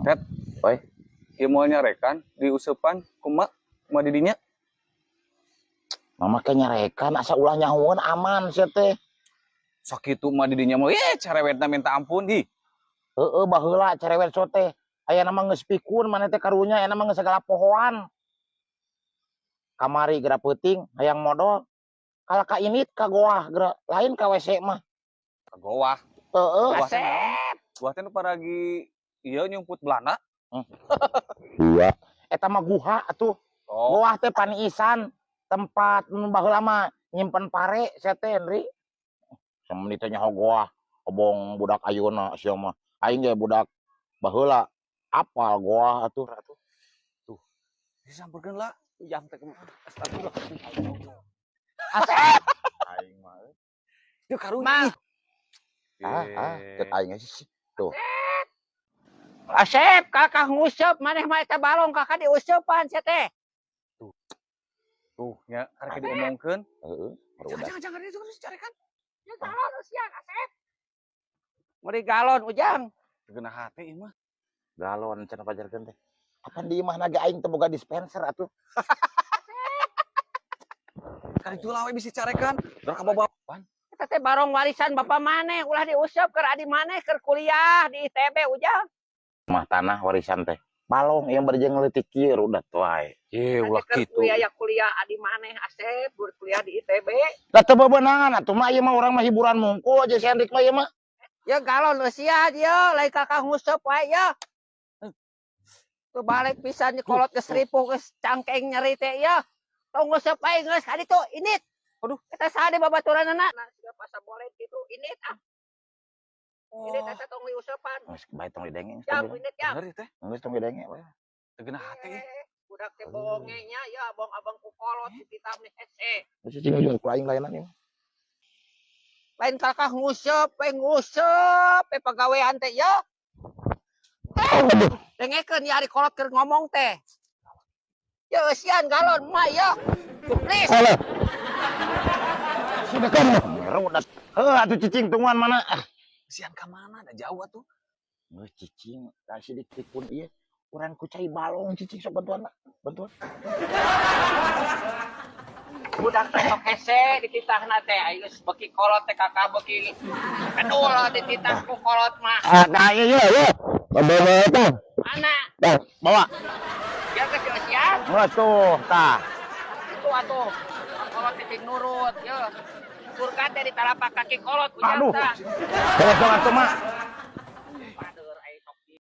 Tet, Oi. Ieu moal nyarekan diuseupan kumaha kumaha di dinya? Mama ke nyarekan, asa ulah nyahoeun, aman sia teh. Sakitu mah di dinya mah, eh, carewetna minta ampun ih. Heeh, baheula cerewet so teh. Aya nama geus pikun maneh teh, karunya aya nama geus sagala pohoan. Kamari geura peuting hayang modol. Kalah ka init ka goah geura, lain ka WC mah. Ka goah. Heeh. Goah teh naon? Goah teh nu paragi ieu nyumput Belanda. Iya. Eta mah guha atuh. Oh. Goah teh paniisan tempat nu baheula mah nyimpen pare sia teh, Henry. Sameuni teh nyaho goah, obong budak ayeuna sia mah. Aing ge budak baheula apal goah atuh. Tuh. Disamperkeun lah. Ujang teh kumaha? Astagfirullah. Asep. Aing mah euy. Yeuh, karunya. Mah. Ah, ah, cek aing sih. Tuh. Asep, kakak nguseup maneh mah eta balong kakak diuseupan sia teh. Tuh. Tuh, nya karek diomongkeun. Heeh, Jangan, barudak. jangan, jangan, jangan, carekan. Ya galon usian, Asep. Meuli galon, Ujang. Geunah hate ieu mah. Galon cenah pajarkeun teh. Apan di imahna ge aing teu boga dispenser atuh. Kari jual we bisi carekan. Udah kabawa-pan. Eta teh barong warisan bapak maneh, ulah diuseup keur adi maneh keur kuliah di ITB, Ujang. Mah tanah warisan teh. Balong yang bari jeung leutik kieu udah wae. Ye, ulah Keur kitu. kuliah ya kuliah adi maneh, Asep, keur kuliah di ITB. Lah, teu bebenangan atuh mah, ieu mah urang mah hiburan mungkul aja si Hendrik mah ieu mah. Ya galon eusia dia, lain kakak nguseup wae ya. Tuh balik pisan kolot geus ripuh, geus cangkeng nyeri teh ya. Tong nguseup wae geus ka ditu init. Aduh, eta saha di babaturanna? Nah, siga pasa boleh kitu init ah. Init eta tong diuseupan. Geus bae, tong didenge. Jang, init ya. Bener ieu teh. Geus, tong didenge we. Teu geunah hate ieu. Eh, budak teh bongenya ya, abang abang ku kolot dititah nih hese. Geus, cing ujung ku aing lainan ieu. Lain kakak nguseup, we nguseup, we pagawean teh ya. Eh, dengekeun ya ari kolot keur ngomong teh. Ya eusian galon mah ya. Please. Alah. Sudah kamu. Udah. Heuh atuh, cicing tungguan mana? Ah. Sian ka mana? Da jauh atuh. Geus, cicing, kasih dikit pun ieu. Urang ku cai balong, cicing sok bantuan lah. Bantuan. Budak teh sok hese dititahna teh, aing geus beuki kolot teh kakak beuki kedul dititah ku kolot mah. Ah, nah iya iya iya. Bawa itu. Mana? Dah, bawa. Ya geus eusian. Geus tuh, tah. Itu atuh. Kolot teh cing nurut ya. Surga teh di telapak kaki kolot, Ujang Aduh. tah. Beres dong atuh mah.